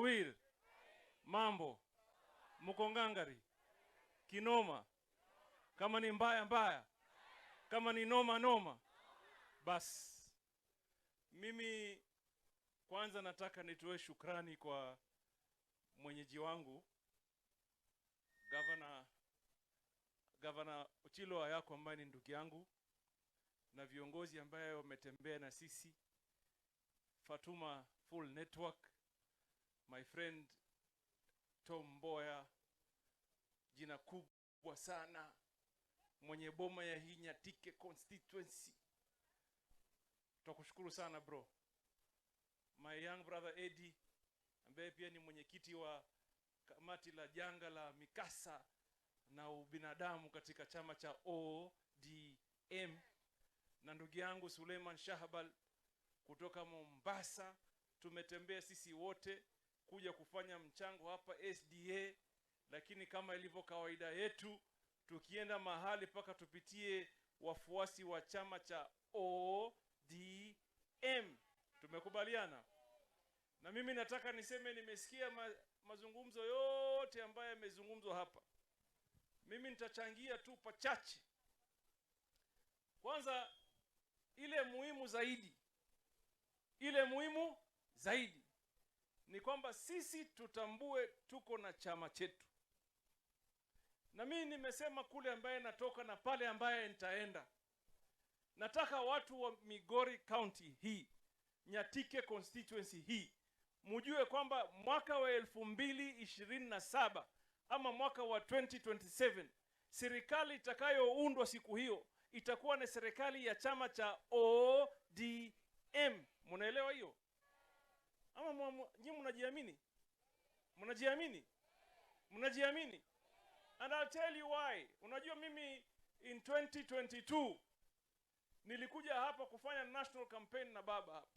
Wir, mambo, mko ngangari, kinoma, kama ni mbaya mbaya, kama ni noma noma. Bas, mimi kwanza nataka nitoe shukrani kwa mwenyeji wangu, Gavana Ochilo Ayacko, ambaye ni ndugu yangu, na viongozi ambaye wametembea na sisi, Fatuma Full Network, my friend Tom Mboya, jina kubwa sana, mwenye boma ya hii Nyatike constituency. Twakushukuru sana, bro. My young brother Eddie, ambaye pia ni mwenyekiti wa kamati la janga la mikasa na ubinadamu katika chama cha ODM, na ndugu yangu Suleiman Shahbal kutoka Mombasa. Tumetembea sisi wote kuja kufanya mchango hapa SDA, lakini kama ilivyo kawaida yetu, tukienda mahali mpaka tupitie wafuasi wa chama cha ODM. Tumekubaliana? Na mimi nataka niseme nimesikia mazungumzo yote ambayo yamezungumzwa hapa. Mimi nitachangia tu pachache. Kwanza, ile muhimu zaidi ni kwamba sisi tutambue tuko na chama chetu. Na mimi nimesema kule ambaye natoka na pale ambaye nitaenda, nataka watu wa Migori County hii, Nyatike constituency hii, mujue kwamba mwaka wa 2027 ama mwaka wa 2027, serikali itakayoundwa siku hiyo itakuwa ni serikali ya chama cha ODM. Munaelewa hiyo? Ama nyinyi mnajiamini? Mnajiamini? Mnajiamini? And I'll tell you why. Unajua mimi in 2022 nilikuja hapa kufanya national campaign na baba hapa,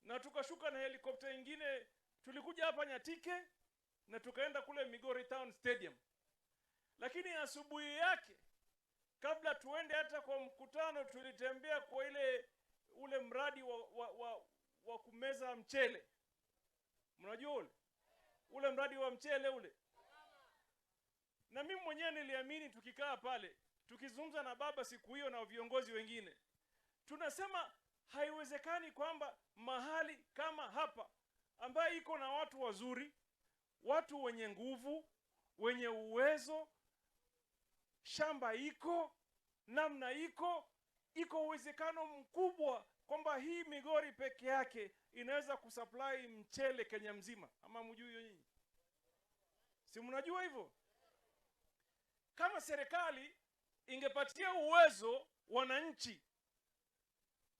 na tukashuka na helikopta ingine. Tulikuja hapa Nyatike na tukaenda kule Migori Town Stadium, lakini asubuhi yake, kabla tuende hata kwa mkutano, tulitembea kwa ule mradi wa kumeza mchele. Mnajua ule mradi wa mchele ule? Na mimi mwenyewe niliamini, tukikaa pale tukizungumza na baba siku hiyo na viongozi wengine, tunasema haiwezekani kwamba mahali kama hapa ambaye iko na watu wazuri, watu wenye nguvu, wenye uwezo, shamba iko namna iko uwezekano mkubwa kwamba hii Migori peke yake inaweza kusupply mchele Kenya mzima. Ama mjui hiyo nyinyi? Si mnajua hivyo? Kama serikali ingepatia uwezo wananchi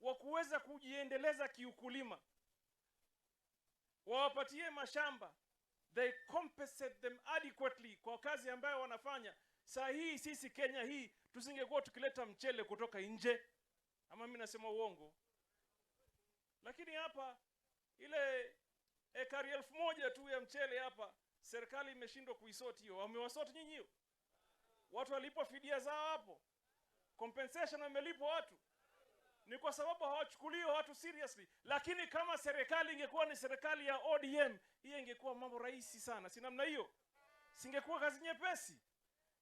wa kuweza kujiendeleza kiukulima, wawapatie mashamba, they compensate them adequately kwa kazi ambayo wanafanya. Saa hii sisi Kenya hii tusingekuwa tukileta mchele kutoka nje. Ama mimi nasema uongo? Lakini hapa ile ekari 1000 tu ya mchele hapa serikali imeshindwa kuisort hiyo. Wamewasort nyinyi hiyo? Watu walipwa fidia zao hapo? Compensation wamelipwa watu? Ni kwa sababu hawachukuliwi watu seriously. Lakini kama serikali ingekuwa ni serikali ya ODM, hiyo ingekuwa mambo rahisi sana, si namna hiyo? Singekuwa kazi nyepesi,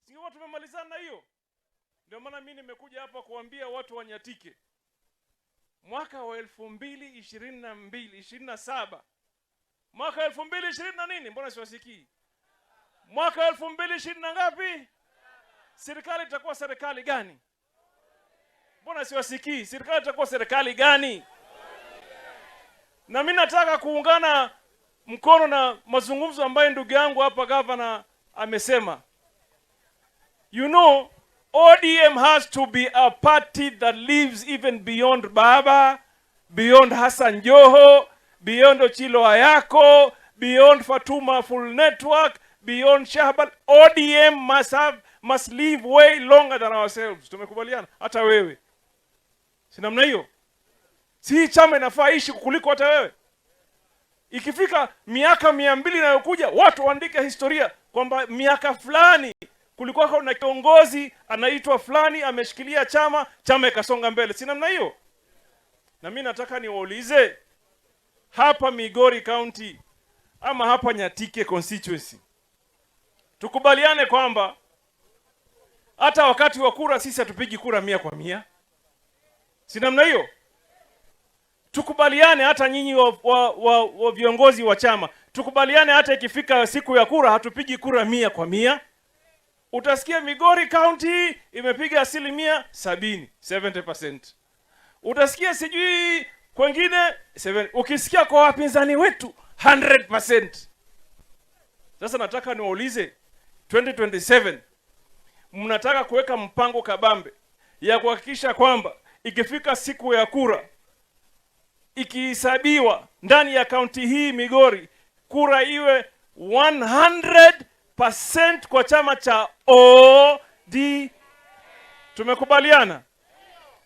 singekuwa tumemalizana na hiyo. Ndio maana mimi nimekuja hapa kuambia watu wa Nyatike, mwaka wa 2022, 27, mwaka 2020 na nini, mbona siwasikii? Mwaka 2020 na ngapi? Serikali itakuwa serikali gani? Mbona siwasikii? Serikali itakuwa serikali gani? Na mimi nataka kuungana mkono na mazungumzo ambayo ndugu yangu hapa gavana amesema. ODM has to be a party that lives even beyond Baba, beyond Hassan Joho, beyond Ochilo Ayacko, beyond Fatuma Full Network, beyond Shahbal. ODM must live way longer than ourselves. Tumekubaliana? Hata wewe. Si namna hiyo? Si hii chama inafaa ishi kuliko hata wewe? Ikifika miaka 200 inayokuja, watu waandike historia kwamba miaka fulani kulikuwa na kiongozi anaitwa fulani ameshikilia chama, chama ikasonga mbele. Si namna hiyo? Na mimi nataka niwaulize hapa Migori County, Ama hapa Nyatike constituency, tukubaliane kwamba hata wakati wa kura sisi hatupigi kura 100%, si namna hiyo? Tukubaliane hata nyinyi wa viongozi wa chama, tukubaliane hata ikifika siku ya kura hatupigi kura 100%. Utasikia Migori County imepiga 70%, 70%. Utasikia sijui kwengine 7. Ukisikia kwa wapinzani wetu 100%. Sasa nataka niwaulize, 2027 mnataka kuweka mpango kabambe ya kuhakikisha kwamba ikifika siku ya kura ikihesabiwa ndani ya kaunti hii Migori, kura iwe 100% kwa chama cha OD? Tumekubaliana?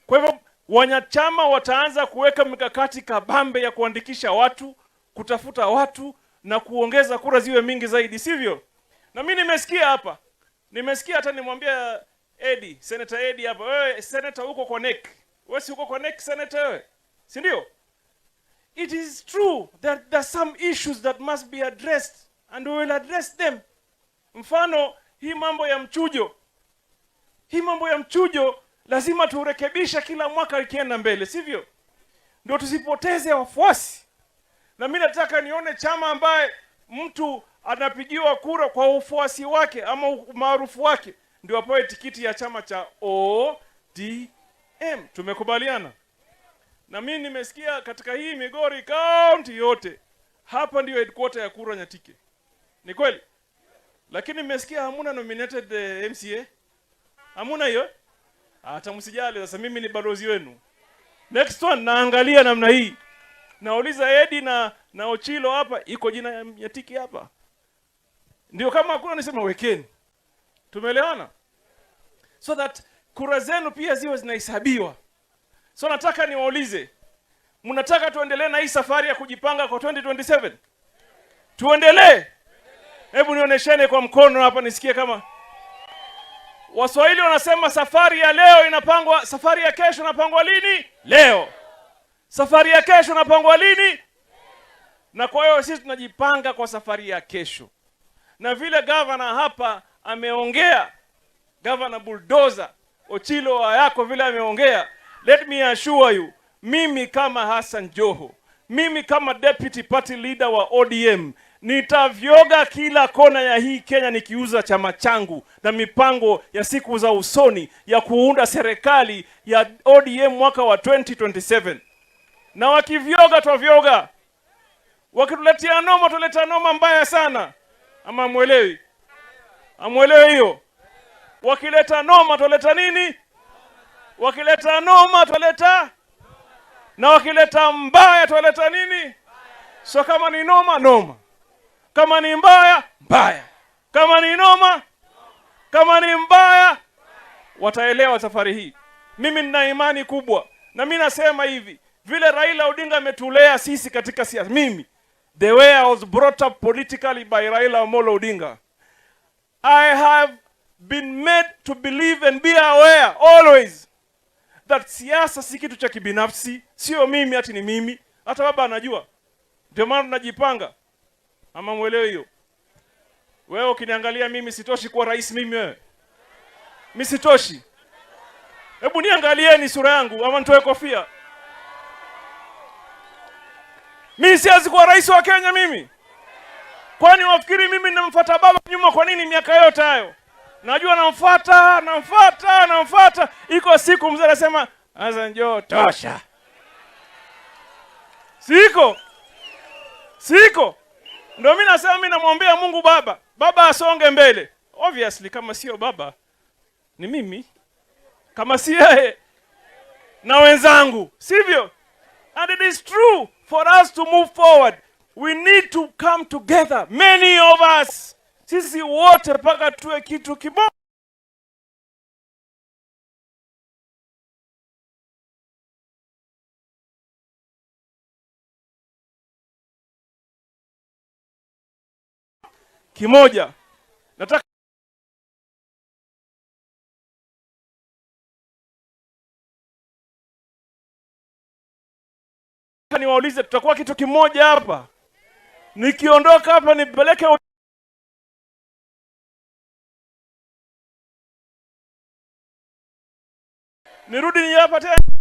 Kwa hivyo wanachama wataanza kuweka mikakati kabambe ya kuandikisha watu, kutafuta watu na kuongeza kura ziwe mingi zaidi, sivyo? Na mimi nimesikia hapa, nimesikia hata nimwambia Eddie, Senator Eddie hapa, wewe senator uko kwa NEC. Wewe si uko kwa NEC, senator wewe? Si ndio? It is true that there are some issues that must be addressed and we will address them. Mfano hii mambo ya mchujo. Hii mambo ya mchujo lazima turekebisha kila mwaka ikienda mbele, sivyo? Ndio tusipoteze wafuasi. Na mimi nataka nione chama ambaye mtu anapigiwa kura kwa ufuasi wake ama umaarufu wake ndio apewe tikiti ya chama cha ODM. Tumekubaliana? Na mimi nimesikia katika hii Migori County yote hapa ndio headquarter ya kura Nyatike. Ni kweli? Lakini nimesikia hamuna nominated MCA. Hamuna hiyo? Hata msijali, sasa mimi ni balozi wenu. Next one naangalia namna hii. Nauliza Edi na Ochilo hapa, iko jina ya Nyatike hapa? Ndio, kama hakuna nisema wekeni. Tumeelewana? So that kura zenu pia ziwe zinahesabiwa. So nataka niwaulize, mnataka tuendelee na hii safari ya kujipanga kwa 2027? Tuendelee? Hebu nionyeshane kwa mkono hapa nisikie kama Waswahili wanasema safari ya leo inapangwa, safari ya kesho inapangwa lini? Leo. Safari ya kesho inapangwa lini? Na kwa hiyo sisi tunajipanga kwa safari ya kesho. Na vile gavana hapa ameongea, Gavana Bulldozer Ochilo Ayacko vile ameongea, let me assure you, mimi kama Hassan Joho, mimi kama deputy party leader wa ODM nitavyoga kila kona ya hii Kenya nikiuza chama changu na mipango ya siku za usoni ya kuunda serikali ya ODM mwaka wa 2027. Na wakivyoga twavyoga, wakituletea noma tuletea noma mbaya sana. Ama hamuelewi? Hamuelewi hiyo? Wakileta noma twaleta nini? Wakileta noma twaleta, na wakileta mbaya twaleta nini? So kama ni noma noma, kama ni mbaya mbaya, kama ni noma, kama ni mbaya, wataelewa safari hii. Mimi nina imani kubwa, na mimi nasema hivi, vile Raila Odinga ametulea sisi katika siasa, mimi the way I was brought up politically by Raila Amolo Odinga, I have been made to believe and be aware always that siasa si kitu cha kibinafsi, sio mimi ati ni mimi. Hata baba anajua, ndio maana tunajipanga. Ama mwelewe hiyo? Wewe ukiniangalia mimi sitoshi kuwa rais mimi, wewe mimi sitoshi? Hebu niangalieni sura yangu, ama nitoe kofia? Mimi siwezi kuwa rais wa Kenya mimi? Kwani wafikiri mimi namfuata baba nyuma kwa nini miaka yote hayo? Najua namfuata, namfuata, namfuata. Iko siku mzee anasema, "Sasa njoo tosha." Siko. Siko. Ndio mimi nasema mimi namwombea Mungu baba. Baba asonge mbele. Obviously kama sio baba ni mimi. Kama si yeye na wenzangu, sivyo? And it is true, for us to move forward we need to come together, many of us. Sisi wote mpaka tuwe kitu kimoja. Kimoja. Nataka niwaulize, tutakuwa kitu kimoja hapa? Nikiondoka hapa nipeleke nirudi ni hapa tena.